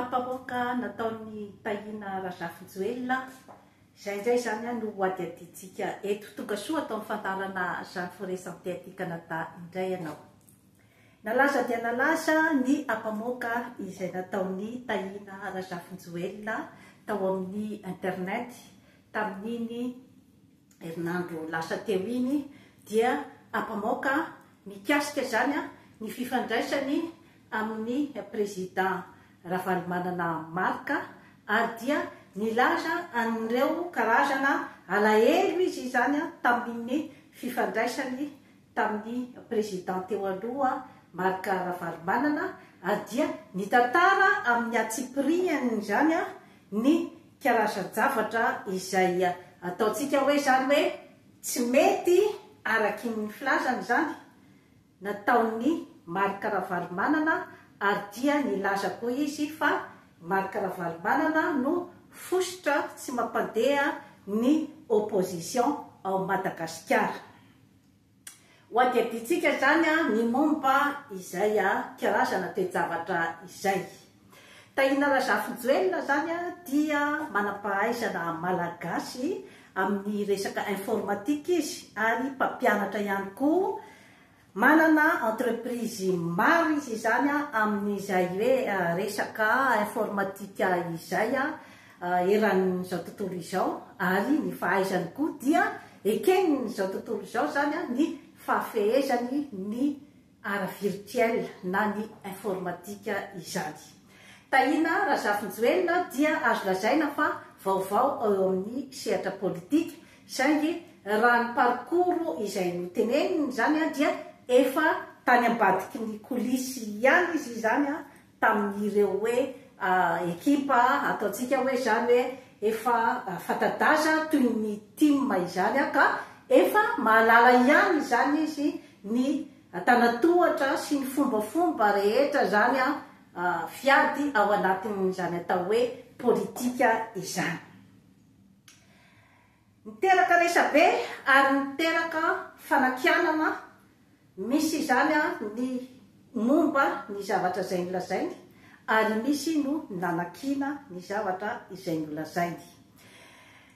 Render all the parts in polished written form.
ampamoaka nataon'i Tahina Razafinjoelina, izay indray izany no ho adihadiantsika eto. Tonga soa ato amin'ny fandaharana Jeanne Forêt Santé aty Canada indray ianao. Nalaza dia nalaza ny ampamoaka izay nataon'i Tahina Razafinjoelina tao amin'ny internet tamin'iny herinandro lasa teo iny dia ampamoaka mikasika izany ny fifandraisany amin'ny Prezida Ravalomanana Marc ary dia nilaza an'ireo karazana alahelo izy izany tamin'ny fifandraisany tamin'ny Prezida teo aloha Marc Ravalomanana ary dia nitantara amin'ny antsipiriany izany ny karazan-javatra izay ataontsika hoe izany hoe tsy mety araky ny filazany izany nataon'i Marc Ravalomanana ary dia nilaza koa izy fa Marc Ravalomanana no fositra tsy mampandeha ny opposition ao Madagasikara. Ho adihadiantsika izany ny momba izay karazana toe-javatra izay. Tahina Razafinjoelina izany dia manam-pahaizana malagasy amin'ny resaka informatique izy ary mpampianatra ihany koa. Manana entreprise maro izy izany amin'izay hoe resaka informatique izay eran'izao tontolo izao ary ny fahaizany koa dia eken'izao tontolo izao izany ny fahafehezany ny art virtuel na ny informatique izany. Tahina Razafinjoelina dia azo lazaina fa vaovao eo amin'ny sehatra politika saingy raha ny parcours izay noteneniny izany dia efa tany ambadiky ny coulisses ihany izy izany tamin'ireo hoe ekipa ataontsika hoe izany hoe efa fanta-daza toy ny tim izany ka efa mahalala ihany izany izy ny antanatohatra sy ny fombafomba rehetra izany fiady ao anatin'izany atao hoe politika izany. Niteraka resabe ary niteraka fanakianana misy izany ny momba ny zavatra izay nolazainy ary misy no nanakiana ny zavatra izay nolazainy.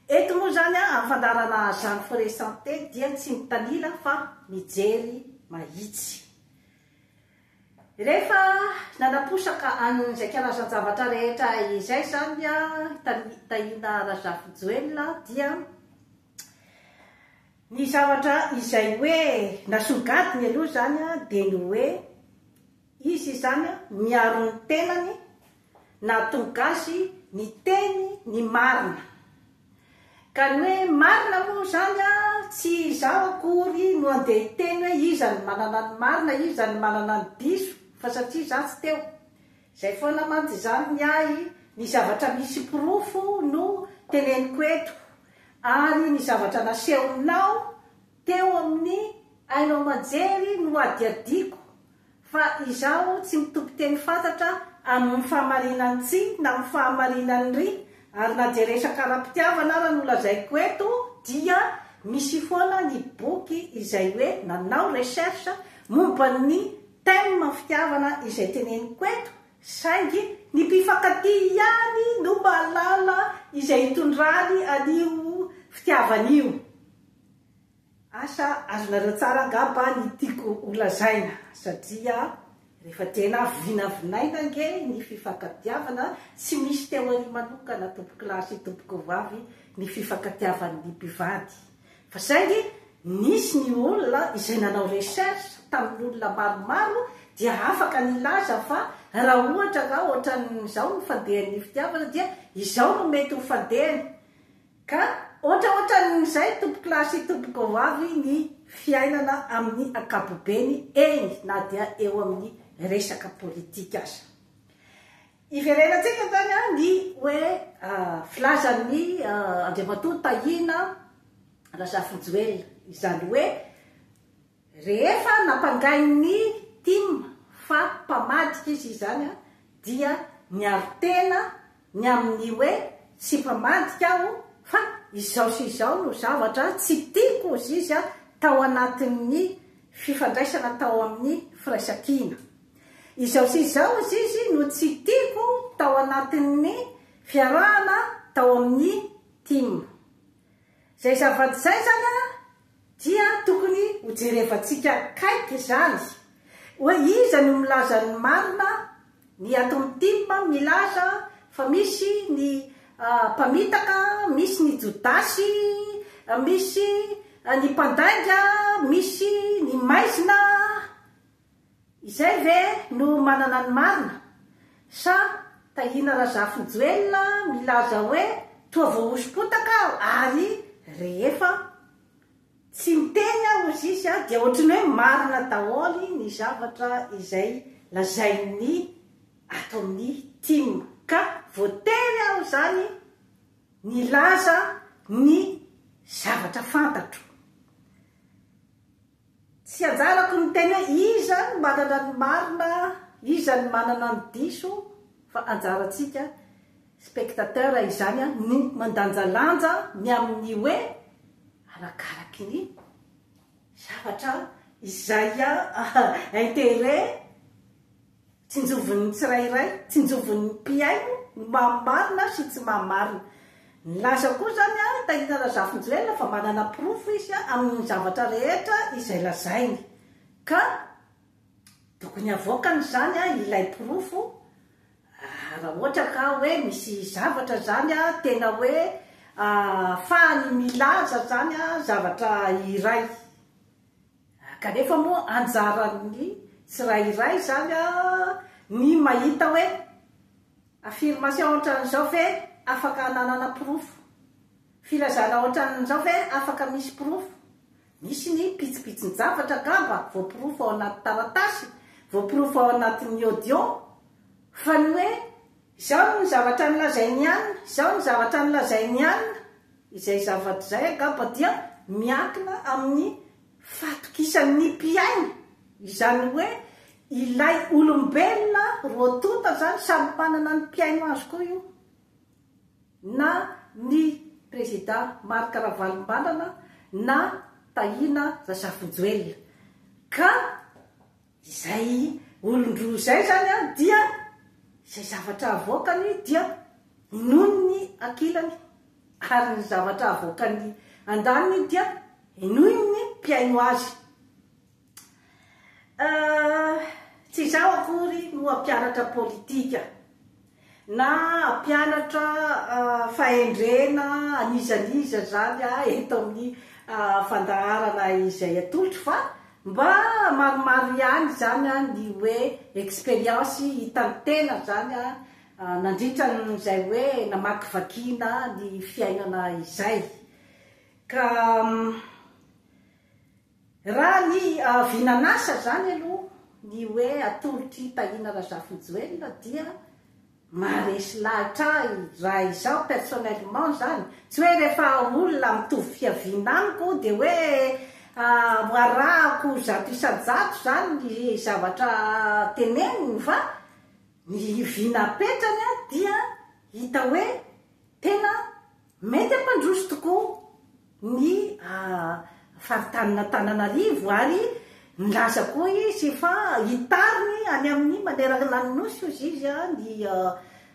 Eto moa izany amin'ny fandaharana Jeanne Forêt Santé dia tsy mitanila fa mijery mahitsy. Rehefa nanaposaka an'izay karazan-javatra rehetra izay izany Tahina Razafijoelina dia ny zavatra izay hoe nasongadiny aloha izany dia ny hoe izy izany miaro ny tenany nahatonga azy niteny ny marina. Ka ny hoe marina moa izany tsy izaho akory no andeha hiteny hoe iza no manana ny marina, iza no manana ny diso fa satria izaho tsy teo. Izay foana mantsy izany ny ahy, ny zavatra misy porofo no teneniko eto ary ny zavatra nasehonao teo amin'ny haino aman-jery no hadihadiako Fa izaho tsy mitompo teny fantatra amin'ny fahamarinan'ny tsi na amin'ny fahamarinan'ny ry, ary na dia resaka ara-pitiavana ara no lazaiko eto dia misy foana ny boky izay hoe nanao recherche momba ny thème fitiavana izay teneniko eto saingy ny mpifankatia ihany no mahalala izay itondrany an'io fitiavana io. Asa azonareo tsara angamba ny tiako ho lazaina satria rehefa tena vinavinaina ange ny fifankatiavana, tsy misy théorie manokana tompokolahy sy tompokovavy ny fifankatiavan'ny mpivady fa saingy nisy ny olona izay nanao recherche tamin'olona maromaro dia afaka nilaza fa raha ohatra ka ohatran'izao ny fandehan'ny fitiavana dia izao no mety ho fandehany. Ka ohatraohatran'izay tompokolahy sy tompokovavy ny fiainana amin'ny ankapobeny eny na dia eo amin'ny resaka politika aza. Iverenantsika izany ny hoe filazan'ny Andriamatoa Tahina Razafinjoelina, izany hoe Rehefa nampangain'ny tim fa mpamadika izy izany dia niaro tena ny amin'ny hoe tsy mpamadika aho fa izao sy izao no zavatra tsy tiako hozy izy tao anatin'ny fifandraisana tao amin'ny firaisankina. Izao sy izao hozy izy no tsy tiako tao. anatin'ny fiarahana tao amin'ny tim. Izay zavatra izay izany dia tokony ho jerevantsika akaiky izany hoe iza no milaza ny marina, ny ato amin'ny tim milaza fa misy ny mpamitaka, misy ny jodasy, misy ny mpandainga, misy ny maizina. Izay ve no manana ny marina? Sa Tahina Razafinjoelina milaza hoe toa voahoso-potaka aho ary rehefa tsy miteny aho hozy izy dia ohatry ny hoe marina daholo ny zavatra izay lazain'ny ato amin'ny tim ka voatery aho izany nilaza ny zavatra fantatro. Tsy anjarako ny miteny hoe iza no manana ny marina, iza no manana ny diso fa anjarantsika spectateur izany no mandanjalanja ny amin'ny hoe arakaraky ny zavatra izay intérêt Tsinjovin'ny tsirairay, tsinjovin'ny mpihaino ny maha marina sy tsy maha marina. Nilaza koa izany Tahina Razafinjoelina fa manana porofo izy amin'ny zavatra rehetra izay lazainy. Ka tokony havoakany izany ilay porofo raha ohatra ka hoe misy zavatra izany tena hoe ahafahany milaza izany zavatra iray. Kanefa moa anjaran'ny tsirairay izany ny mahita hoe affirmation ohatran'izao ve afaka hananana porofo? Filazana ohatran'izao ve afaka misy porofo? Misy ny pitsopitson-javatra angamba voaporofo ao anaty taratasy, voaporofo ao anatin'ny audio, fa ny hoe izao ny zavatra nolazain'i anona, izao ny zavatra nolazain'i anona, Izay zavatra izay angamba dia miankina amin'ny fahatokisan'ny mpihaino, izany hoe ilay olombelona roa tonta izany samy manana ny mpihaino azy koa io, na ny Prezida Marc Ravalomanana na Tahina Razafinjoelina. Ka Izay olon-droa izay izany dia izay zavatra avoakany dia inoany ny ankilany ary ny zavatra avoakan'ny andaniny dia inoiny ny mpihaino azy. Tsy izaho akory no hampianatra politika. Na hampianatra fahendrena an'iza n'iza izany eto amin'ny fandaharana izay atolotro fa mba maromaro ihany izany ny hoe expérience hitan'ny tena izany nandritra an'izay hoe namakivakiana ny fiainana izay. Ka Raha ny vinan'asa izany aloha ny hoe atolotr'i Tahina Razafinjoelina dia maharesy lahatra ahy raha izaho personnellement izany, tsy hoe rehefa olona mitovy fiaviana amiko dia hoe arahako 100% izany ny zavatra teneniny fa ny vina apetrany dia hita hoe tena Mety hampandroso tokoa ny faritanin'Antananarivo ary nilaza koa izy fa hitariny any amin'ny manerana ny Nosy hozy izy ny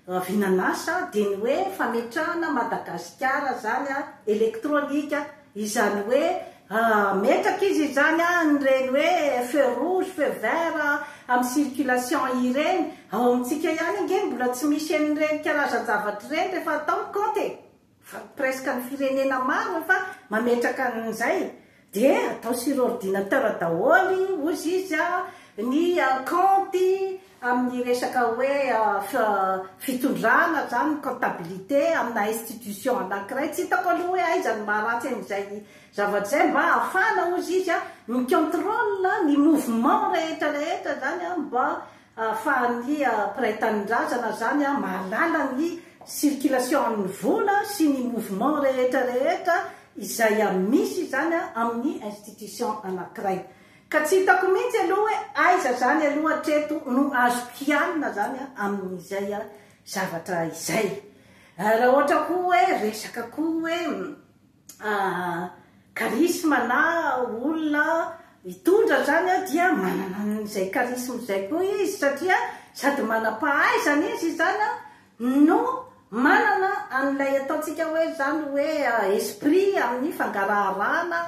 vinan'asa dia ny hoe fametrahana Madagasikara izany elektronika, izany hoe ametraka izy izany an'ireny hoe feu rouge, feu vert amin'ny circulation ireny. Ao amintsika ihany ange mbola tsy misy an'ireny karazan-javatra ireny rehefa atao ny kaonty e! Fa presque ny firenena maro efa mametraka an'izay. Dia atao sur ordinateur daholo hozy izy ny kaonty amin'ny resaka hoe fitondrana izany, comptabilité amina institution anankiray. Tsy hitako aloha hoe aiza no maharatsy an'izay zavatra izay mba ahafahana hozy izy mi-contrôle ny mouvement rehetra rehetra izany mba ahafahan'ny mpiray tanindrazana izany mahalala ny circulation amin'ny vola sy ny mouvement rehetra rehetra izay misy izany amin'ny institution anankiray. Ka tsy hitako mihitsy aloha hoe aiza zany aloha hatreto no azo kianina zany amin'izay zavatra izay. Raha ohatra koa hoe resaka koa hoe charisme na olona hitondra zany dia manana an'izay charisme izay koa izy satria sady manam-pahaizana izy izany. no manana an'ilay ataontsika hoe izany hoe esprit amin'ny fangaraharahana,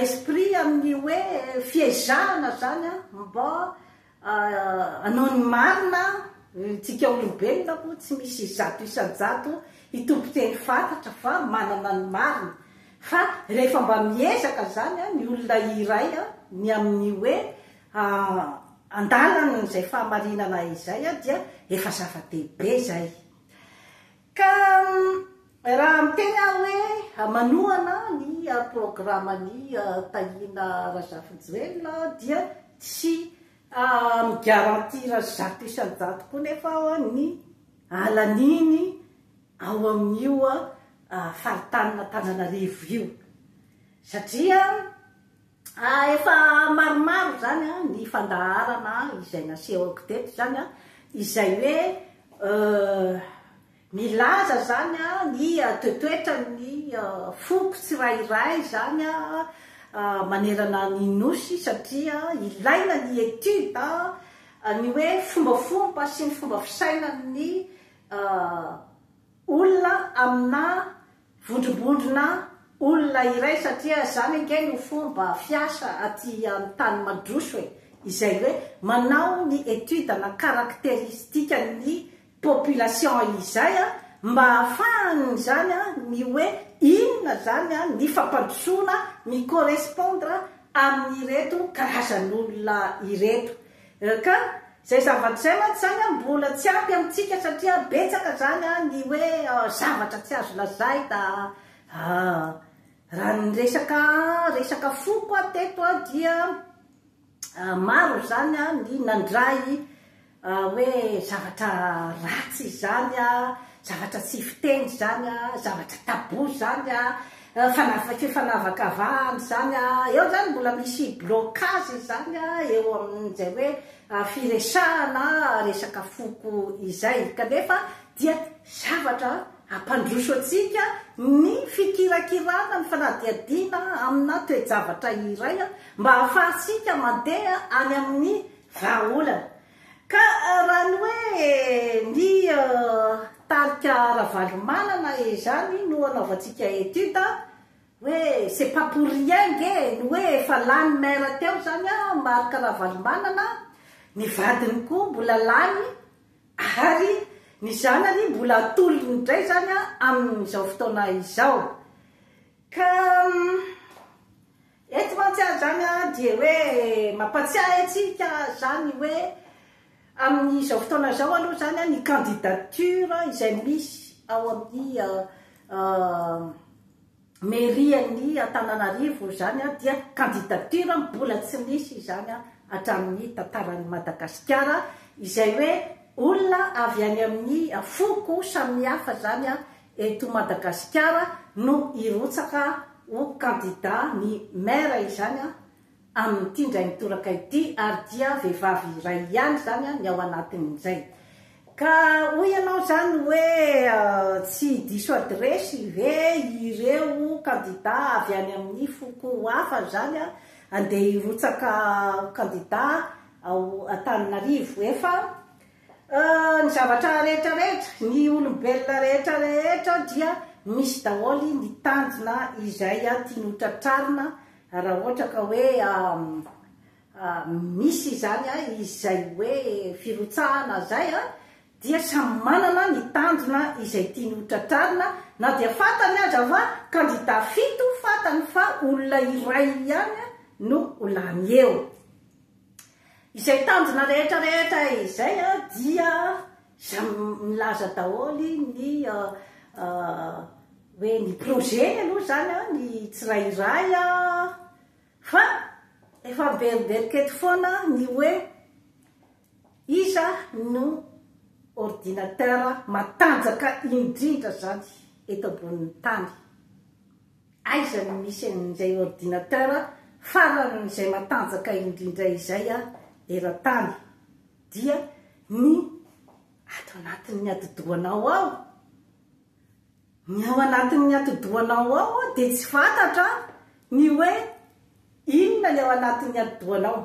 esprit amin'ny hoe fiezahana izany mba hanao ny marina, tsika olombelona moa tsy misy 100% hitompo teny fantatra fa manana ny marina fa rehefa mba miezaka izany ny olona iray ny amin'ny hoe andalan'izay fahamarinana izay dia efa zava-dehibe izay. Ka raha miteny aho hoe manohana ny programan'i Tahina Razafinjoelina dia tsy mi-garantir 100% koa nefa aho ny halaniny ao amin'io faritanin'Antananarivo io. Satria efa maromaro izany ny fandaharana izay nasehoko teto izany, izay hoe milaza izany ny toetoetran'ny foko tsirairay izany manerana ny Nosy satria ilaina ny étude ny hoe fombafomba sy ny fomba fisainan'ny olona amina vondrombondrona olona iray satria izany ange no fomba fiasa aty amin'ny tany mandroso e, izay hoe manao ny étude na caractéristique-n'ny population izay mba ahafahany izany ny hoe inona izany ny fampandrosoana mi-correspondre amin'ireto karazan'olona ireto. Ka izay zavatra izay mantsy izany mbola tsy ampy amintsika satria betsaka izany ny hoe zavatra tsy azo lazaina. Raha ny resaka resaka foko teto dia maro izany ny nandray hoe zavatra ratsy izany, zavatra tsy fiteny izany, zavatra tabou izany, fifanavakavahana izany. Eo izany mbola misy blocage izany eo amin'izay hoe firesahana resaka foko izay. Kanefa dia zavatra hampandroso antsika ny fikirakirana ny fanadihadiana amina toe-javatra iray mba hahafahantsika mandeha any amin'ny vahaolana. Ka raha ny hoe ny tarika Ravalomanana izany no anaovantsika étude hoe c'est pas pour rien nge ny hoe efa lany maire teo izany Marc Ravalomanana, ny vadiny koa mbola lany ary ny zanany mbola atolony indray izany amin'izao fotoana izao. Ka eto mantsy aho izany dia hoe mampatsiahy antsika izany hoe amin'izao fotoana izao aloha izany ny candidature izay misy ao amin'ny mairie-n'ny Antananarivo izany dia candidature mbola tsy nisy izany hatramin'ny tantaran'i Madagasikara, izay hoe olona avy any amin'ny foko samihafa izany eto Madagasikara no hirotsaka ho kandida ny maire izany amin'ity indray mitoraka ity ary dia vehivavy iray ihany izany ny ao anatin'izay. Ka hoy ianao izany hoe tsy diso adiresy ve ireo kandida avy any amin'ny foko hafa izany andeha hirotsaka ho kandida ao Antananarivo? Efa Ny zavatra rehetra rehetra, ny olombelona rehetra rehetra dia misy daholo ny tanjona izay tiany ho tratrarina raha ohatra ka hoe misy izany izay hoe firotsahana izay dia samy manana ny tanjona izay tiany ho tratrarina na dia fantany aza fa kandida fito fantany fa olona iray ihany no ho lany eo. Izay tanjona rehetra rehetra izay dia samy milaza daholo ny hoe ny projet-ny aloha izany ny tsirairay fa efa miverimberika eto foana ny hoe iza no ordinateur matanjaka indrindra izany eto ambonin'ny tany. Aiza no misy an'izay ordinateur faran'izay matanjaka indrindra izay eran-tany? Dia ny ato anatin'ny atidohanao ao. Ny ao anatin'ny atidohanao ao dia tsy fantatra ny hoe inona ny ao anatin'ny atidohanao.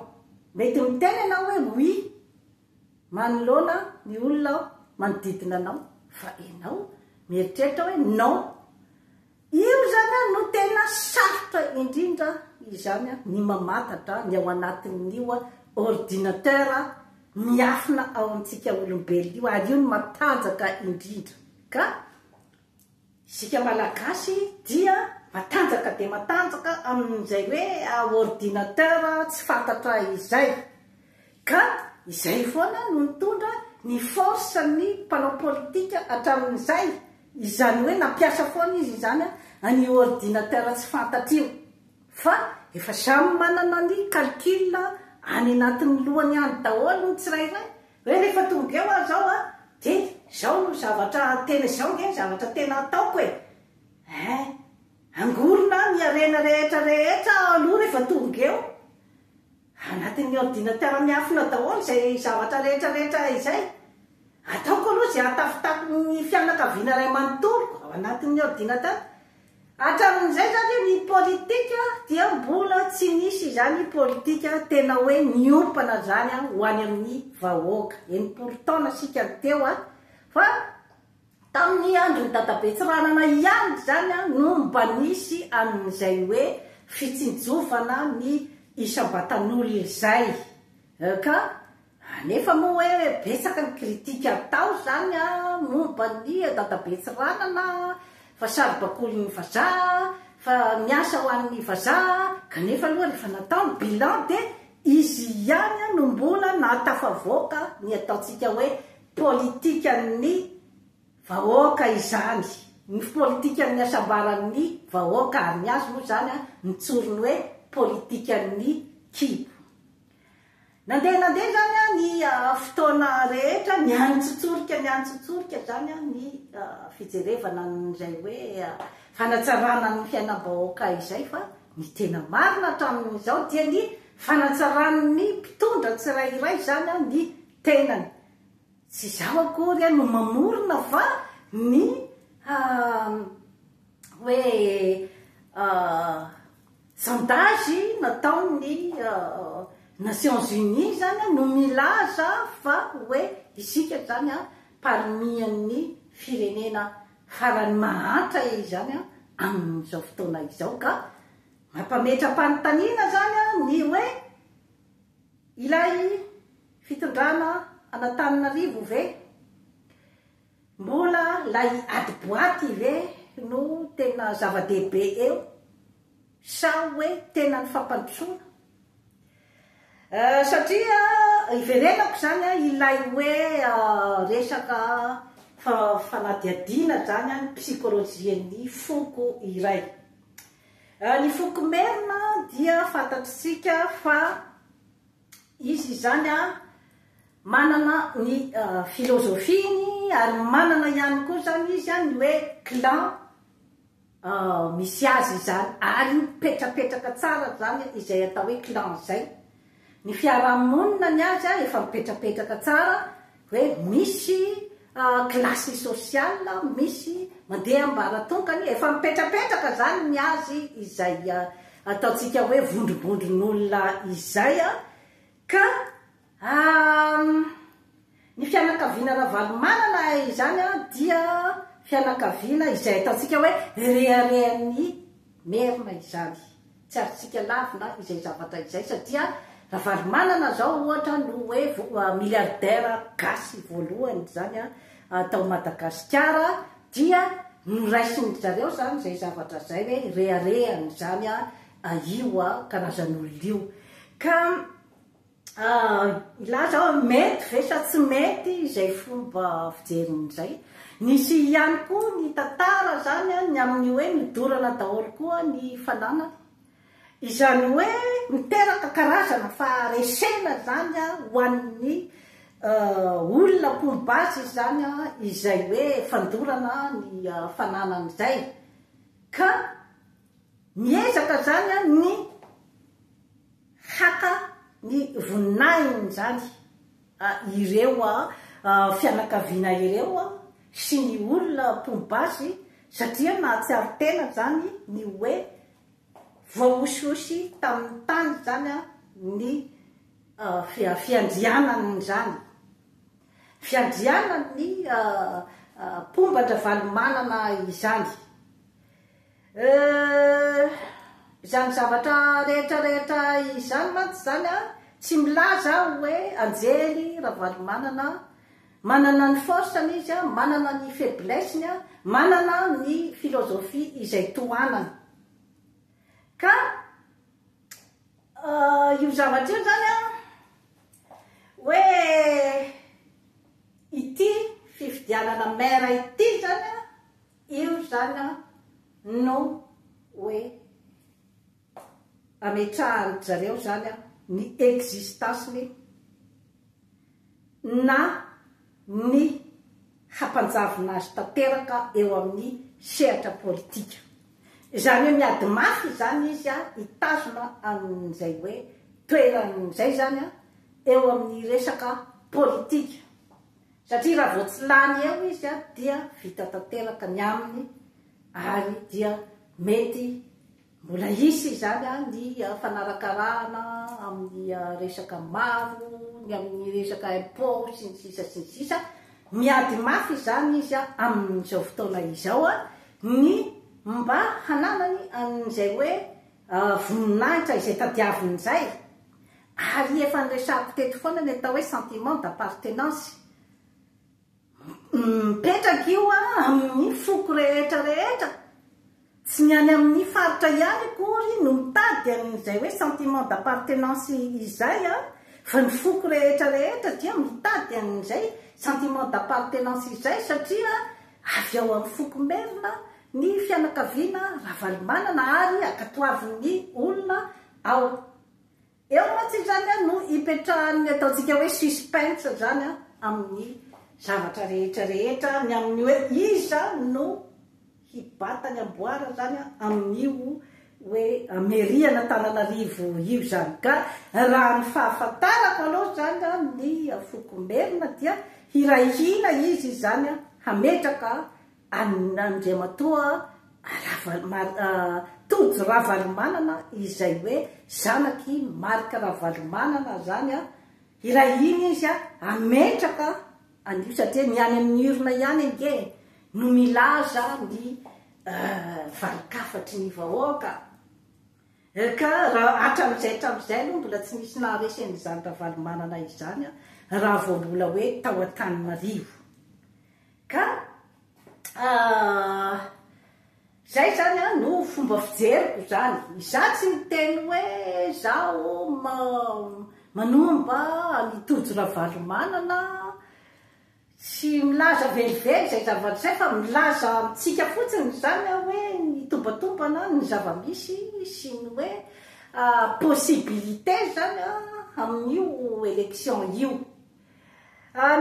Mety miteny ianao hoe oui manoloana ny olona. manodidina anao fa enao mieritreritra hoe non. Io izany no tena sarotra indrindra izany ny mamantatra ny ao anatin'io ordinateur miafina ao amintsika olombelona io ary io no matanjaka indrindra ka isika malagasy dia matanjaka dia matanjaka amin'izay hoe ordinateur tsy fantatra izay. Ka izay foana no nitondra ny force ny mpanao politika hatramin'izay, izany hoe nampiasa foana izy izany an'io ordinateur tsy fantatra io. Fa efa samy manana ny calcul any anatin'ny lohany any daholo ny tsirairay, hoe rehefa tonga eo aho izao an, dia izao no zavatra tena, izao ange ny zavatra tena ataoko e! Hein! Angorona ny harena rehetra rehetra aloha rehefa tonga eo. Anatin'ny ordinateur miafina daholo izay zavatra rehetra rehetra izay. Ataoko aloha izay hahatafitafy ny fianakaviana iray manontolo ao anatin'ny ordinateur. Hatramin'izay izany ny politika dia mbola tsy nisy izany politika tena hoe niompana izany ho any amin'ny vahoaka. 60 taona isika no teo fa Tamin'ny andron'i Dadabe Tsiranana ihany izany no mba nisy an'izay hoe fitsinjovana ny isam-batan'olona izay. Ka anefa moa hoe betsaka ny critique atao izany momba ny Dadabe Tsiranana fa saribakolin'ny vazaha, fa miasa ho an'ny vazaha, kanefa aloha rehefa natao ny bilan dia izy ihany no mbola nahatafavoaka ny ataontsika hoe Politikan'ny vahoaka izany, ny politikan'ny hasambaran'ny vahoaka ary ny azy moa izany ny tsoriny hoe politikan'ny kibo. Nandeha nandeha izany ny fotoana rehetra, niantsotsorika niantsotsorika izany ny fijerevana an'izay hoe fanatsarana ny fiainam-bahoaka izay fa ny tena marina hatramin'izao dia ny fanatsaran'ny mpitondra tsirairay izany ny tenany. Tsy izaho akory no mamorona fa ny hoe sondage nataon'ny Nations Unies izany no milaza fa hoe isika izany parmi an'ny firenena farany mahantra izany amin'izao fotoana izao ka mampametra-panontaniana izany ny hoe Ilay fitondrana an'Antananarivo ve? Mbola lay ady boaty ve no tena zava-dehibe eo sa hoe tena ny fampandrosoana? Satria iverenako izany ilay hoe resaka fanadihadiana izany ny psikolojian'ny foko iray. Ny foko merina dia fantatr'isika fa izy izany manana ny filozofiany ary manana ihany koa izany izy ny hoe clan misy azy izany ary mipetrapetraka tsara izany izay atao hoe clan izay. Ny fiarahamonina ny azy efa mipetrapetraka tsara hoe misy classe sociale, misy mandeha ambaratongany, efa mipetrapetraka zany ny azy izay ataontsika hoe vondrobondron'olona izay ka ny fianakaviana Ravalomanana izany dia fianakaviana izay ataontsika hoe reharehan'ny Merina izany. Tsy azontsika lavina izay zavatra izay satria Ravalomanana zao ohatra no hoe milliardaire gasy voalohany izany tao Madagasikara dia noraisin-dry zareo izany izay zavatra izay hoe reharehany izany io karazan'olona io. Ka Hilaza aho hoe mety ve sa tsy mety izay fomba fijeriny izay. Nisy ihany koa ny tantara izany ny amin'ny hoe nodorana daholo koa ny fananana. Izany hoe miteraka karazana faharesena izany ho an'ny olona mpomba azy izany izay hoe fandorana ny fananana izay. Ka miezaka izany ny Haka ny voninahiny izany ireo fianakaviana ireo sy ny olona mpomba azy satria nahatsiaro tena izany ny hoe voahosihosy tamin'ny tany izany ny fiandrianany izany. fiandrianan'ny mpomba an-dRavalomanana izany. Euh, izany zavatra rehetra rehetra izany mantsy izany an, tsy milaza aho hoe anjely Ravalomanana, manana ny force-ny izy an, manana ny faiblesse-ny an, manana ny philosophie izay tohanany. Ka io zavatra io izany an, hoe ity fifidianana maire ity izany an, Io izany no hoe ametrahan-dry zareo izany ny existence-ny na ny hampanjavona azy tanteraka eo amin'ny sehatra politika. Izany hoe miady mafy izany izy hitazona an'izay hoe toerany izay izany eo amin'ny resaka politika. Satria raha vao tsy lany eo izy dia vita tanteraka ny aminy ary dia mety mbola hisy izany ny fanarakarahana amin'ny resaka maro, ny amin'ny resaka impot sy ny sisa sy ny sisa. Miady mafy izany izy amin'izao fotoana izao ny mba hananany an'izay hoe voninahitra izay tadiaviny izay. Ary efa niresahako teto foana ny atao hoe sentiment d'appartenance. Mipetraka io amin'ny foko rehetra rehetra. Tsy ny any amin'ny faritra ihany akory no mitady an'izay hoe sentiment d'appartenance izay fa ny foko rehetra rehetra dia mitady an'izay sentiment d'appartenance izay satria avy ao amin'ny foko merina ny fianakaviana Ravalomanana ary ankatoavin'ny olona ao Eo mantsy izany no ipetrahan'ny ataontsika hoe suspense izany amin'ny zavatra rehetra rehetra, ny amin'ny hoe iza no hibata ny amboara izany amin'io hoe mairie an'Antananarivo io izany. Ka raha ny fahafantarako aloha izany ny foko merina dia hiray hina izy izany hametraka Andriamatoa Tojo Ravalomanana izay hoe zanak'i Marc Ravalomanana zany an, iray iny izy an, hametraka an'io satria ny any amin'ny urne ihany ange no milaza ny valin-kafatry ny vahoaka. Ka raha hatramin'izay hatramin'izay aloha mbola tsy nisy naharesy an'izany Ravalomanana izany raha vao mbola hoe tao Antananarivo. Ka zay zany an no fomba fijeriko zany, izaho tsy miteny hoe izaho manomba an'i Tojo Ravalomanana, tsy milaza velively izay zavatra izay fa milaza amintsika fotsiny izany aho hoe ny tombatombana ny zava-misy sy ny hoe possibilité zany an amin'io élection io.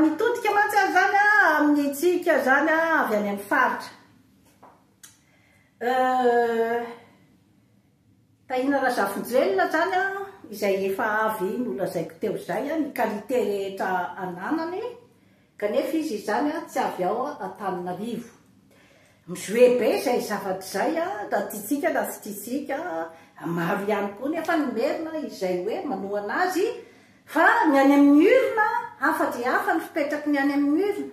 Mitodika mantsy aho izany amin'ny antsika izany avy any amin'ny faritra. Tahina Razafinjoelina izany izay efa avy nolazaiko teo izay ny qualité rehetra ananany kanefa izy izany tsy avy ao Antananarivo. Mi-jouer be izay zavatra izay na tiantsika na tsy tiantsika, maro ihany koa nefa ny merina izay hoe manohana azy Fa ny any amin'ny urne, hafa dia hafa ny fipetraky ny any amin'ny urne.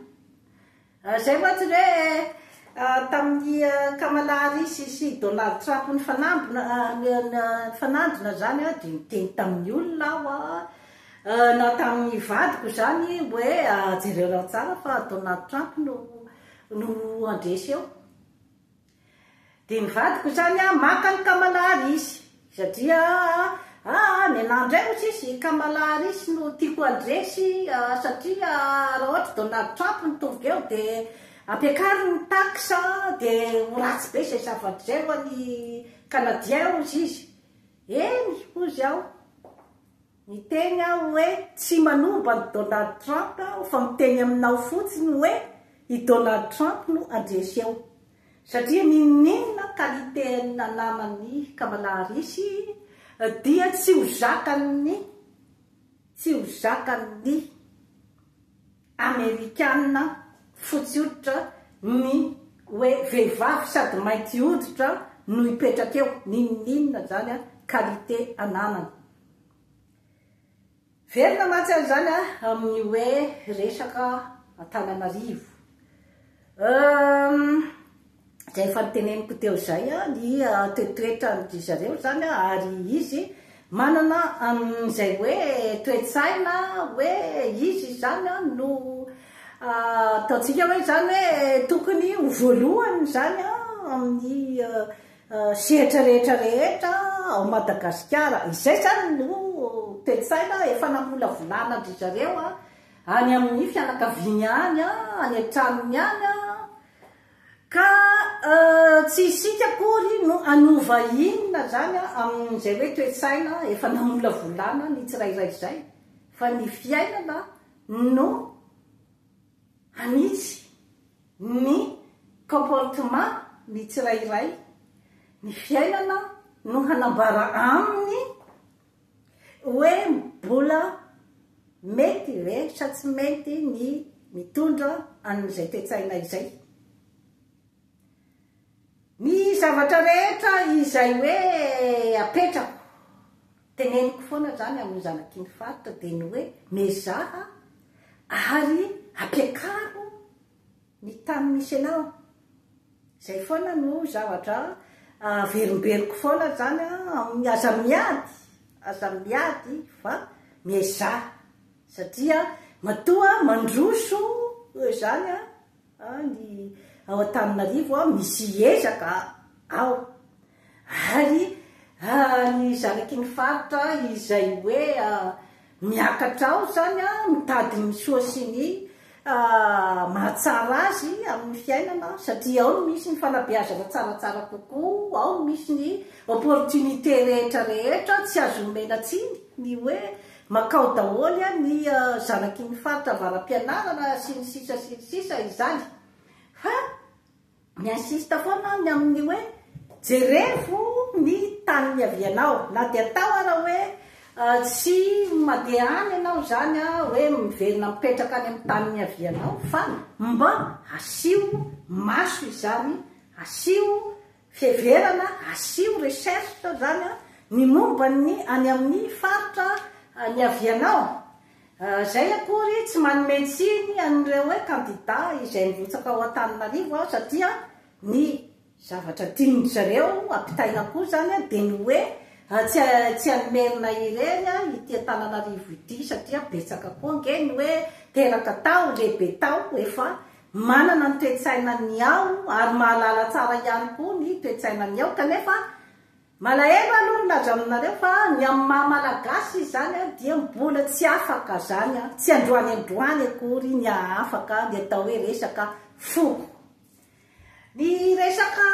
Izay mantsy ny hoe tamin'ny Kamala Harris sy Donald Trump nifanambina, nifanandrina izany dia niteny tamin'ny olona aho, na tamin'ny vadiko izany hoe jereo raha tsara fa Donald Trump no no handresy eo. Dia ny vadiko izany an, maka an'i Kamala Harris, satria aa ny anah indray hoy sisa i Kamala Harris no tiako handresy satria raha ohatra Donald Trump no tonga eo dia ampiakariny ny taxe dia ho ratsy be izay zavatra izay ho an'ny Canadien hozy izy. Eny hozy aho. Niteny aho hoe tsy manomba an'i Donald Trump aho fa miteny aminao fotsiny hoe i Donald Trump no handresy eo. Satria n'inon'inona qualité ananan'i Kamala Harris dia tsy ho zakan'ny tsy ho zakan'ny Amerikana fotsy hoditra ny hoe vehivavy sady mainty hoditra no hipetraka eo, n'inon'inona izany qualité ananany. Velona mantsy aho izany amin'ny hoe resaka. Antananarivo. Humm izay efa noteneniko teo izay ny toetoetran-dry zareo izany ary izy manana an'izay hoe toe-tsaina hoe izy izany no ataontsika hoe izany hoe tokony ho voalohany izany amin'ny sehatra rehetra rehetra ao Madagasikara. Izay izany no toe-tsaina efa namolavolana an-dry zareo Any amin'ny fianakaviany any, any an-tranony any, ka tsy isika akory no hanova inona izany amin'izay hoe toe-tsaina efa namolavolana ny tsirairay izay, fa ny fiainana no hanitsy ny comportement ny tsirairay, ny fiainana no hanambara aminy Hoe mbola mety ve sa tsy mety ny mitondra an'izay toe-tsaina izay? Ny zavatra rehetra izay hoe apetrako, teneniko foana izany amin'ny zanaky ny faritra dia ny hoe miezaha ary ampiakaro Ny tany misy anao. Izay foana no zavatra averimberiko foana izany amin'ny aza miady, aza miady fa miezaha satria matoa mandroso izany ny ao Antananarivo misy ezaka ao ary ny zanaky ny faritra izay hoe Miakatra ao izany mitady ny soa sy ny mahatsara azy amin'ny fiainana satria ao no misy ny fanabeazana tsaratsara kokoa, ao no misy ny opportunité rehetra rehetra, tsy azo omena tsiny ny hoe makao daholo ny zanaky ny faritra avara-pianarana sy ny sisa sy ny sisa izany fa Mi-insiste foana aho ny amin'ny hoe jerevo ny tany niavianao, na dia atao ara hoe tsy mandeha any ianao izany hoe miverina mipetraka any amin'ny tany niavianao fa mba asio maso izany, asio fiheverana, asio recherche izany ny momba ny any amin'ny faritra niavianao. Izay akory tsy manome tsiny an'ireo hoe kandida izay nirotsaka ao Antananarivo aho satria ny zavatra tian-dry zareo ampitaina koa izany dia ny hoe tsy tsy an'i Merina irery ity Antananarivo ity satria betsaka koa ange ny hoe teraka tao, lehibe tao efa manana ny toe-tsainan'ny ao ary mahalala tsara ihany koa ny toe-tsainan'ny ao kanefa Malahelo aloha milaza aminareo fa ny amin'ny maha malagasy izany dia mbola tsy afaka izany, tsy androany androany akory ny hahafaka ny atao hoe resaka foko. Ny resaka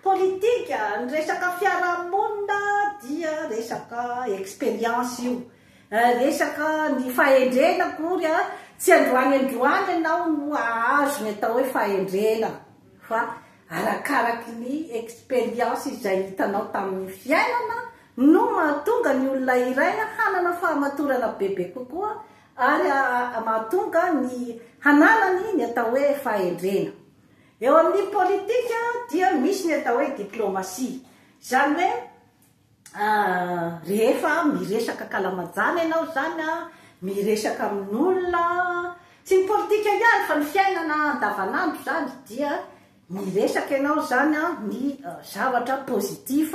politika, ny resaka fiarahamonina dia resaka expérience io, resaka ny fahendrena akory, tsy androany androany ianao no hahazo ny atao hoe fahendrena fa Arakaraky ny expérience izay hitanao tamin'ny fiainana no mahatonga ny olona iray hanana fahamatorana bebe kokoa ary mahatonga ny hananany ny atao hoe fahendrena. Eo amin'ny politika dia misy ny atao hoe diplomatie. Izany hoe Rehefa miresaka ankalamajana ianao izany, miresaka amin'olona, tsy ny politika ihany fa ny fiainana andavanandro izany dia miresaka ianao izany ny zavatra positif,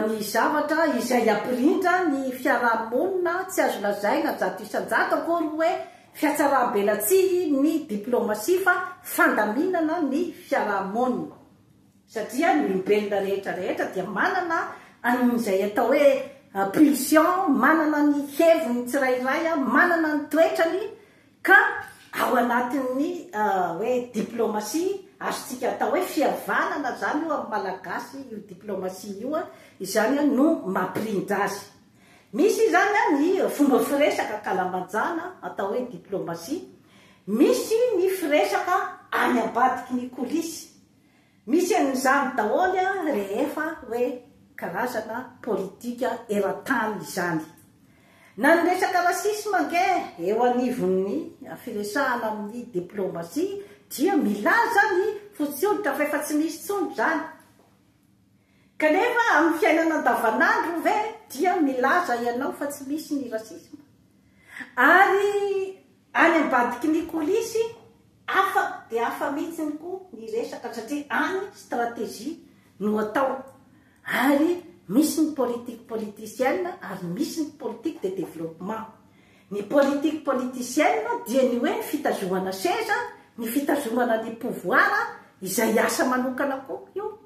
ny zavatra izay hampirindra ny fiarahamonina, tsy azo lazaina 100% akory hoe fiatsaram-belatsihy ny diplomasia fa fandaminana ny fiarahamonina. Satria ny olombelona rehetra rehetra dia manana an'izay atao hoe pulsion, manana ny heviny tsirairay, manana ny toetrany, ka ao anatin'ny hoe diplomatie, azontsika atao hoe fihavanana izany io amin'ny malagasy io diplomatie io, izany no mampirindra azy. Misy izany ny fomba firesaka ankalamajana atao hoe diplomatie, misy ny firesaka any ambadiky ny coulisses, Misy an'izany daholo rehefa hoe karazana politika eran-tany izany. Na ny resaka racisme ange eo anivon'ny firesahana amin'ny diplomatie dia milaza ny fotsy hoditra fa efa tsy misy intsony izany. Kanefa amin'ny fiainana andavanandro ve dia milaza ianao fa tsy misy ny racisme? Ary. Any ambadiky ny coulisses, hafa dia hafa mihitsiny koa ny resaka satria any stratégie no atao ary misy ny politique politicienne ary misy ny politique de développement. Ny politique politicienne dia ny hoe ny fitazohana seza, ny fitazomana ny pouvoir izay asa manokana koa io.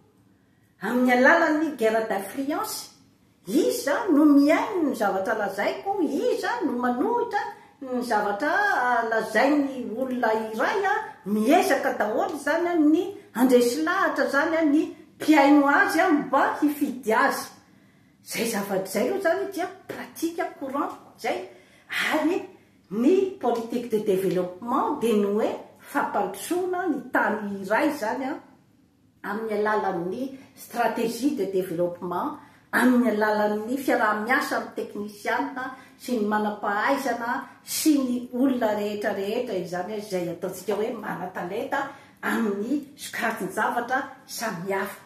Amin'ny alalan'ny guerre d'influence, iza no mihaino ny zavatra lazaiko, iza no manohitra ny zavatra lazain'ny olona iray, miezaka daholo izany ny handresy lahatra izany ny mpihaino azy mba hifidy azy. Izay zavatra izay aloha izany dia pratique courant izay, ary ny politique de développement dia ny hoe fampandrosoana ny tany iray izany amin'ny alalan'ny stratégie de développement, amin'ny alalan'ny fiaraha-miasa amin'ny teknisiana sy ny manam-pahaizana sy ny olona rehetra rehetra izany izay ataontsika hoe manan-talenta amin'ny sokajin-javatra samihafa.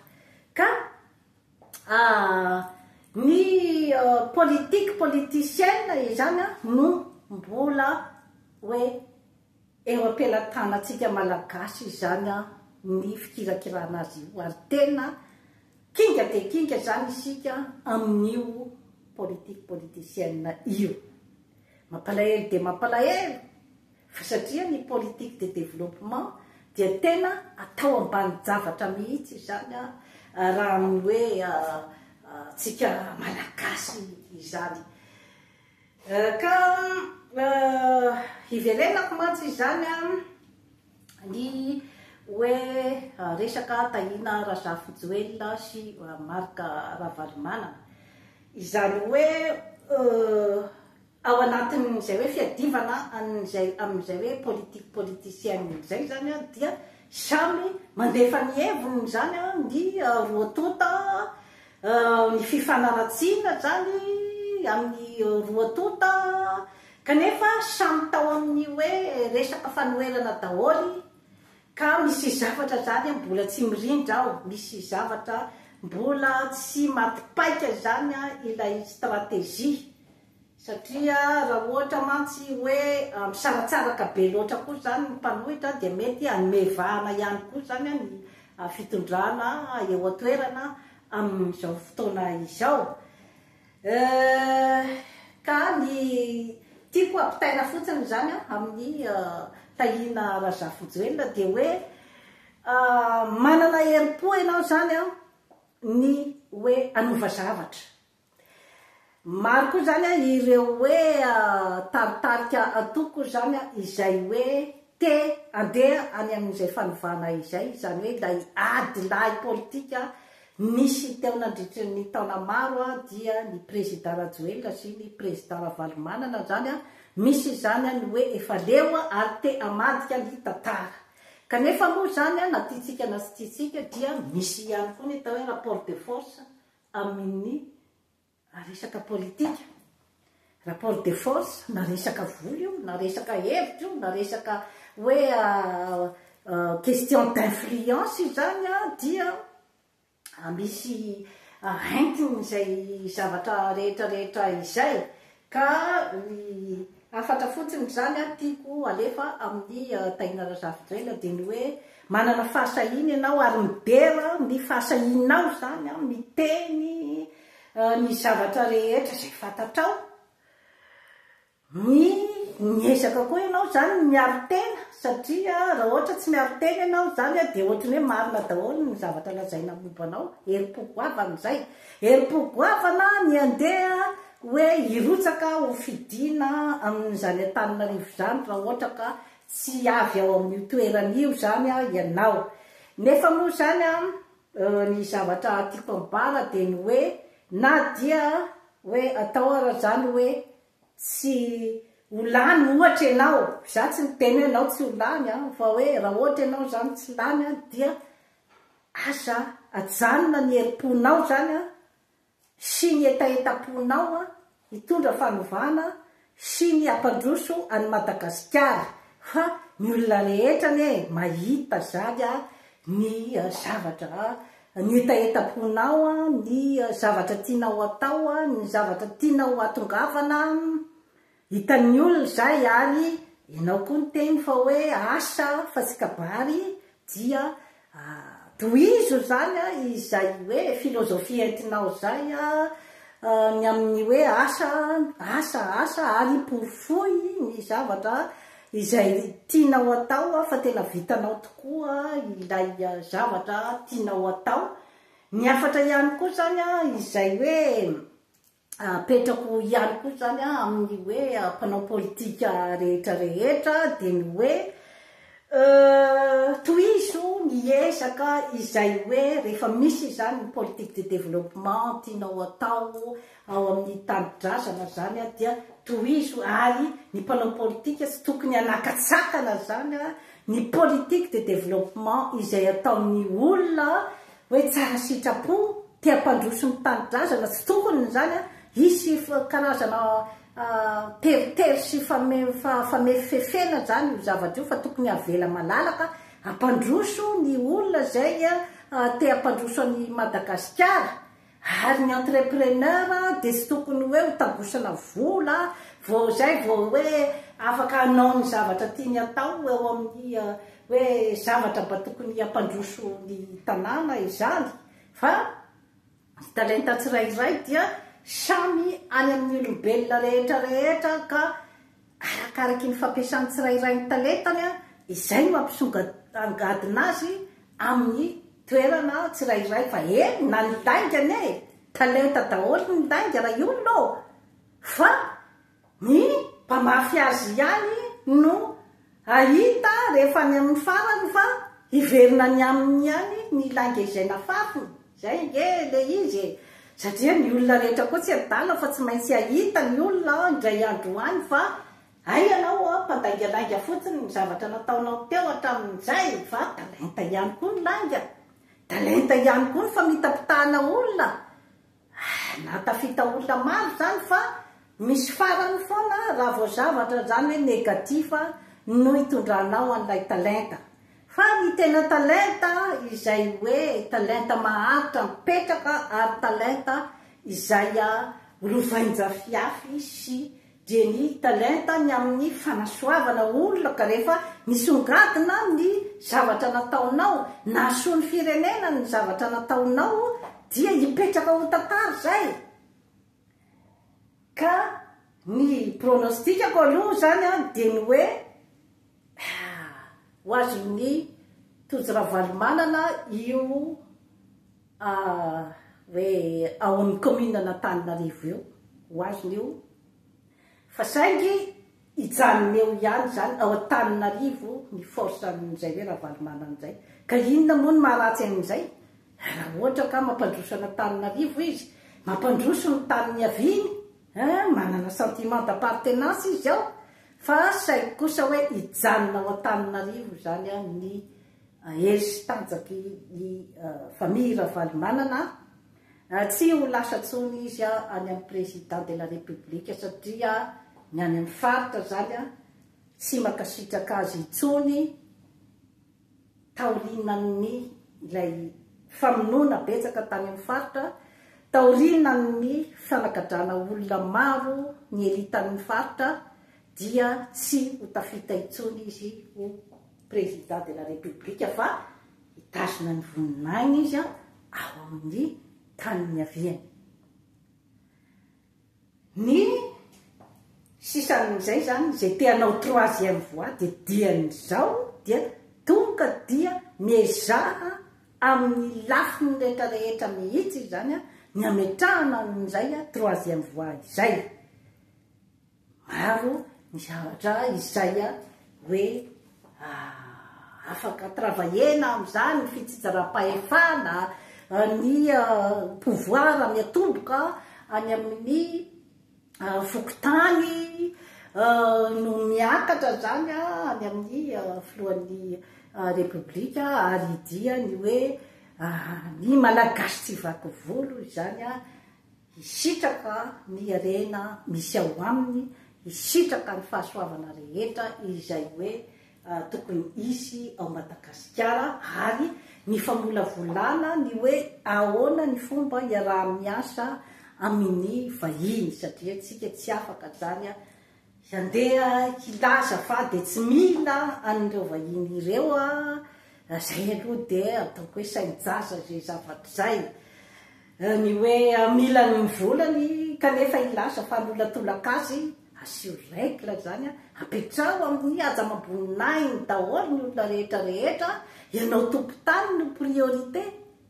Ka ny politique politicienne izany no mbola hoe Eo am-pelatanantsika Malagasy izany ny fikirakirana azy io ary tena kinga dia kinga izany isika amin'io politique politicienne io. Mampalahelo dia mampalahelo fa satria ny politique de développement dia tena atao ambanin-javatra mihitsy izany raha amin'ny hoe tsika Malagasy izany. Ka hiverenako mantsy izany ny hoe resaka Tahina Razafijoelina sy Marc Ravalomanana. Izany hoe ao anatin'izay hoe fiadivana an'izay amin'izay hoe politique politicienne izay izany dia samy mandefa ny heviny izany ny roa tonta. Ny fifanaratsiana izany amin'ny roa tonta kanefa samy tao amin'ny hoe resaka fanoherana daholo ka misy zavatra izany mbola tsy mirindra ao, misy zavatra mbola tsy maty paika izany ilay stratégie. Satria raha ohatra mantsy hoe misaratsaraka be loatra koa izany ny mpanohitra dia mety hanome vahana ihany koa izany ny fitondrana eo an-toerana amin'izao fotoana izao. Ka ny tiako hampitaina fotsiny izany amin'i Tahina Razafijoelina dia hoe manana herim-po ianao izany ny hoe hanova zavatra. Maro koa izany ireo hoe taritarika antoko izany izay hoe te handeha any amin'izay fanovana izay, izany hoe ilay ady lahy politika nisy teo nandritry ny taona maro dia ny Prezida Rajoelina sy ny Prezida Ravalomanana izany, misy izany ny hoe efa leo ary te hamadika ny tantara. Kanefa moa izany na tiantsika na tsy tiantsika dia misy ihany koa ny atao hoe rapport de force amin'ny resaka politika, rapport de force, na resaka vola io, na resaka hevitra io, na resaka hoe question d'influence izany dia misy entiny izay zavatra rehetra rehetra izay. Ka ny hafatra fotsiny izany tiako alefa amin'i Tahina Razafijoelina dia ny hoe manana fahasahiana ianao ary midera ny fahasahianao izany miteny ny zavatra rehetra izay fantatrao. Ny miezaka koa ianao izany miaro tena satria raha ohatra tsy miaro tena ianao izany dia ohatry ny hoe marina daholo ny zavatra lazaina momba anao, herim-po goavana izay. Herim-po goavana ny handeha hoe hirotsaka ho fidiana amin'izany Antananarivo izany raha ohatra ka tsy avy ao amin'io toerana io izany ianao. Nefa moa izany ny zavatra tiako ambara dia ny hoe na dia hoe atao ara izany hoe tsy ho lany ohatra ianao, za tsy miteny hoe ianao tsy ho lany an, fa hoe raha ohatra ianao izany tsy lany an dia aza ajanona ny herim-ponao izany an sy ny hetahetam-ponao an hitondra fanovana sy ny hampandroso an'i Madagasikara fa ny olona rehetra anie mahita izany an ny zavatra, ny hetahetam-ponao, ny zavatra tianao atao, ny zavatra tianao hatongavana, hitan'ny olona izay ary Ianao koa niteny fa hoe asa fa tsy kabary dia tohizo izany izay hoe filozofia entinao izay ny amin'ny hoe asa, asa, asa ary porofoy ny zavatra izay tianao atao fa tena vitanao tokoa ilay zavatra tianao atao. Ny hafatra ihany koa izany izay hoe Apetrako ihany koa izany amin'ny hoe mpanao politika rehetra rehetra dia ny hoe tohizo ny ezaka izay hoe rehefa misy izany ny politique de développement tianao atao ao amin'ny tanidrazana izany dia tohizo ary ny mpanao politika tsy tokony hanakatsakana izany ny politique de développement izay ataon'ny olona hoe tsara sitrapo, te hampandroso ny tanindrazana, tsy tokony izany hisy karazana teritery sy famefifefena izany io zavatra io fa tokony havela malalaka hampandroso ny olona izay te hampandroso an'i Madagasikara. Ary ny entrepreneur dia tsy tokony hoe ho tagosana vola vao izay vao hoe afaka hanao ny zavatra tiany atao eo amin'ny hoe zavatra mba tokony hampandroso ny tanàna izany fa ny talenta tsirairay dia samy any amin'ny olombelona rehetra rehetra ka Arakaraky ny fampiasan'ny tsirairay ny talentany, izay no hampisongadina azy amin'ny toerana tsirairay fa eny na ny lainga anie e! Talenta daholo ny lainga ray olona ô! Fa ny mpamafy azy ihany no hahita rehefa any amin'ny farany fa hiverina any aminy ihany ny lainga izay nafafiny. Zay ange le izy e! Satria ny olona rehetra koa tsy adala fa tsy maintsy hahita ny olona indray andro any fa hay ianao an mpandaingalainga fotsiny ny zavatra nataonao teo hatramin'izay fa talenta ihany koa ny lainga, talenta ihany koa ny famitapitahana olona, Nahatafita olona maro izany fa misy farany foana raha vao zavatra izany hoe negatif no itondranao an'ilay talenta. Fa ny tena talenta izay hoe talenta maharitra mipetraka ary talenta izay lovain-jafiafy sy dia ny talenta ny amin'ny fanasoavana olona ka rehefa nisongadina ny zavatra nataonao, nahasoa ny firenena ny zavatra nataonao dia hipetraka ho tantara izay. Ka ny pronostic-ko aloha izany dia ny hoe ho azon'ny Tojo Ravalomanana io hoe ao amin'ny commune an'Antananarivo io, ho azony io, fa saingy hijanona eo ihany izany ao Antananarivo ny force an'izay hoe Ravalomanana izay. Ka inona moa no maharatsy an'izay? Raha ohatra ka mampandroso an'Antananarivo izy, mampandroso ny tany niaviany, hein, manana sentiment d'appartenance izy ao, fa saingy kosa hoe hijanona ao Antananarivo izany ny Hery sy tanjaky ny famille Ravalomanana a, tsy ho lasa tsony izy any amin'ny président de la république satria ny any amin'ny faritra zany tsy makasitraka azy intsony taorinan'ny ilay famonoana betsaka tany amin'ny faritra, taorinan'ny fanagadrana olona maro ny elitan'ny faritra dia tsy ho tafita intsony izy ho Président de la République fa hitazona ny voninahiny izy ao amin'ny tany niaviany. Ny sisan'izay izany, izay te hanao troisième voie dia dian'izao dia tonga dia miezaha amin'ny lafiny rehetra rehetra mihitsy izany ny hametrahana an'izay troisième voie izay. Maro ny zavatra izay hoe afaka travailler-na amin'izany, ny fitsinjaram-pahefana, ny pouvoir miatomboka any amin'ny fokontany no miakatra izany any amin'ny filohan'ny Repoblika ary dia ny hoe ny Malagasy tsy vaky volo izany Hisitraka ny harena misy ao aminy, hisitraka ny fahasoavana rehetra izay hoe tokony hisy ao Madagasikara ary ny famolavolana ny hoe ahoana ny fomba hiaraha-miasa amin'ny vahiny satria tsika tsy afaka zany. Handeha hilaza fa dia tsy mila an'ireo vahiny ireo aho, izay aloha dia ataoko hoe sain-jaza izay zavatra izay. Ny hoe mila ny volany kanefa hilaza fa hanolatolaka azy, asio règle izany, apetraho amin'ny haja amam-boninahiny daholo ny olona rehetra rehetra, ianao tompon-tany no priorité,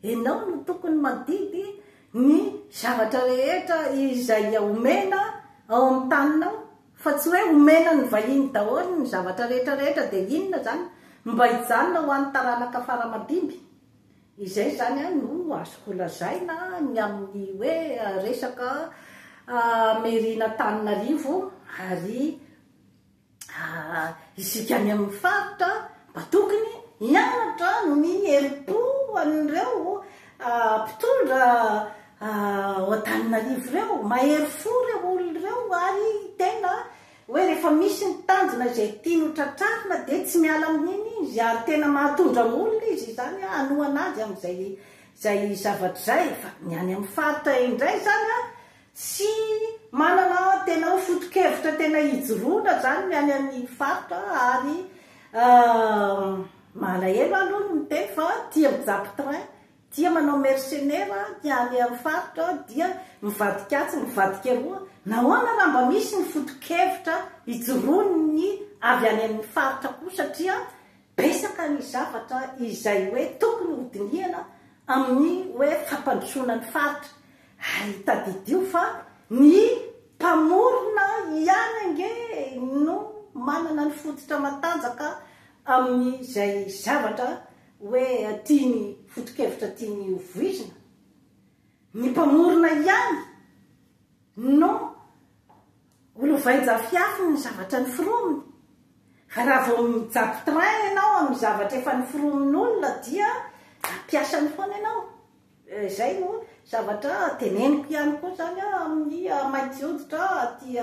ianao no tokony mandidy ny zavatra rehetra izay omena ao amin'ny taninao fa tsy hoe omena ny vahiny daholo ny zavatra rehetra rehetra dia inona izany mba hijanona ho an'ny taranaka fara aman-dimby. Izay izany no azoko lazaina ny amin'ny hoe resaka Merina Antananarivo ary Isika any amin'ny faritra mba tokony hianatra ny herim-po an'ireo mpitondra ao Antananarivo ireo. Mahery fo ireo olona ireo ary tena hoe rehefa misy ny tanjona izay tiany ho tratrarina dia tsy miala amin'iny izy ary tena mahatondra olona izy izany hanohana azy amin'izay izay zavatra izay. Fa ny any amin'ny faritra indray izany Tsy manana tena hoe foto-kevitra tena ijoroana izany ny any amin'ny faritra ary malahelo aho aloha ny miteny fa tia mijapy train, tia manao mercenaire ny any amin'ny faritra dia mivadika atsy mivadika eroa. Nahoana raha mba misy ny foto-kevitra ijoroan'ny avy any amin'ny faritra koa satria betsaka ny zavatra izay hoe tokony hodinihana amin'ny hoe fampandrosoana ny faritra. Ary tadidio fa ny mpamorona ihany ange no manana ny fototra matanjaka amin'izay zavatra hoe tiany, foto-kevitra tiany hovoizina. Ny mpamorona ihany no ho lovain-jafiafy ny zavatra noforominy. Fa raha vao mijapy train ianao amin'ny zavatra efa noforomin'olona dia ampiasany foana ianao. Izay no zavatra teneniko ihany koa izany amin'ny mainty hoditra aty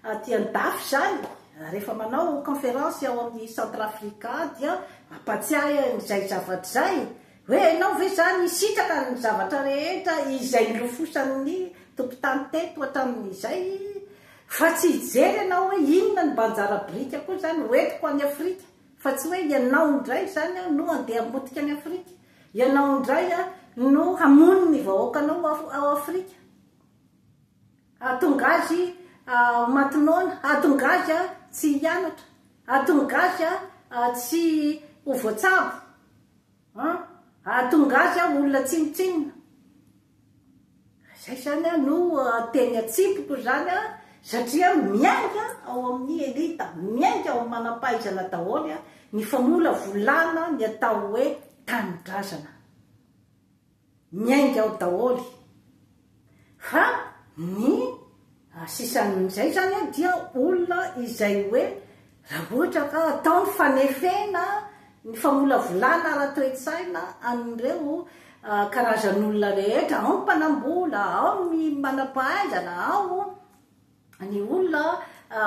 aty an-dafy izany. Rehefa manao conférence ao amin'ny Centrafrica dia mampatsiahy an'izay zavatra izay hoe ianao ve izany hisitraka ny zavatra rehetra izay nilofosan'ny tompon-tany teto hatramin'izay fa tsy hijery ianao hoe inona no mba anjara biriky koa izany hoentiko any Afrika fa tsy hoe ianao indray izany no handeha hamotika an'i Afrika. Ianao indray no hamono ny vahoakanao ao Afrika. Hahatonga azy ho maty noana, hahatonga azy tsy hianatra, hahatonga azy tsy ho voatsabo, hahatonga azy ho olona tsinontsinona. Izay izany no teny atsipiko izany satria miainga ao amin'ny elita, miainga ao amin'ny manam-pahaizana daholo ny famolavolana ny atao hoe tanindrazana. Miainga ao daholo. Fa ny sisan'izay izany dia olona izay hoe raha ohatra ka atao ny fanefena ny famolavolana ara-toe-tsaina an'ireo karazan'olona rehetra, ao ny mpanam-bola, ao ny manam-pahaizana, ao ny olona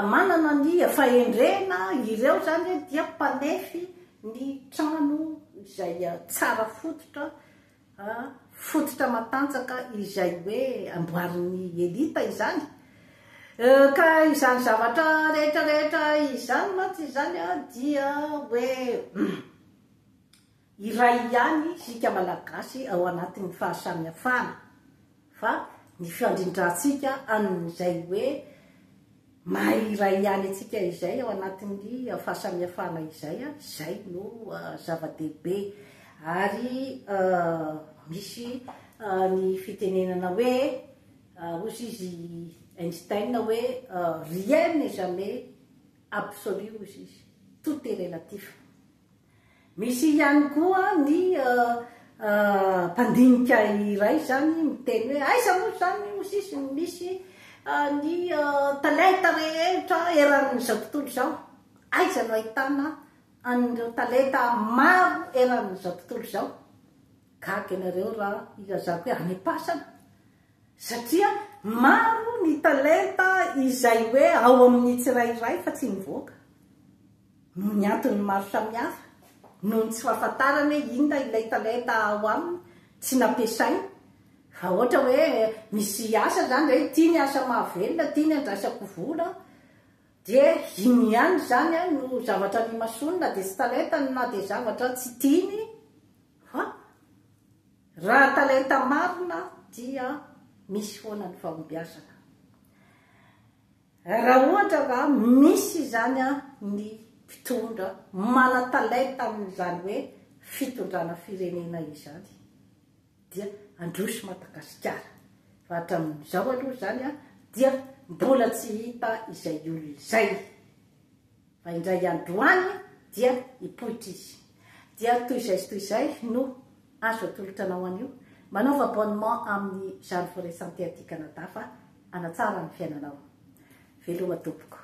manana ny fahendrena, ireo izany dia mpanefy ny trano izay tsara fototra Fototra matanjaka izay hoe amboarin'ny elita izany. Ka izany zavatra rehetra rehetra izany mantsy izany dia hoe iray ihany isika Malagasy ao anatin'ny fahasamihafana. Fa ny fandrindrantsika an'izay hoe maha iray ihany antsika izay ao anatin'ny fahasamihafana izay, izay no zava-dehibe. Ary misy ny fitenenana hoe, hozy izy Einstein hoe rien n'est jamais absolu hozy izy, tout est relatif. Misy ihany koa ny mpandinika iray izany miteny hoe aiza moa izany hoy sisa no misy ny talenta rehetra eran'izao tontolo izao? Aiza no ahitana an'ireo talenta maro eran'izao tontolo izao? Gaga ianareo raha ilazako hoe any am-pasana satria maro ny talenta izay hoe ao amin'ny tsirairay fa tsy mivoaka. Noho ny antony maro samihafa, noho ny tsy fahafantarany hoe inona ilay talenta ao aminy, tsy nampiasainy. Fa ohatra hoe misy asa izany hoe ity ny asa mahavelona, ity ny andraisako vola. Dia iny ihany izany no zavatra nimasoany na dia tsy talentany na dia zavatra tsy tiany fa raha talenta marina dia misy foana ny fahombiazana. Raha ohatra ka misy izany ny mpitondra manan-talenta amin'izany hoe fitondrana firenena izany dia handroso Madagasikara. Fa hatramin'izao aloha izany dia mbola tsy hita izay olona izay. Fa indray andro any dia hipoitra izy. Dia toy izay sy toy izay no azo atolotra anao anio. Manaova abonnement amin'ny Jeanne Forêt Santé aty Canada fa hanatsara ny fiainanao. Veloma tompoko.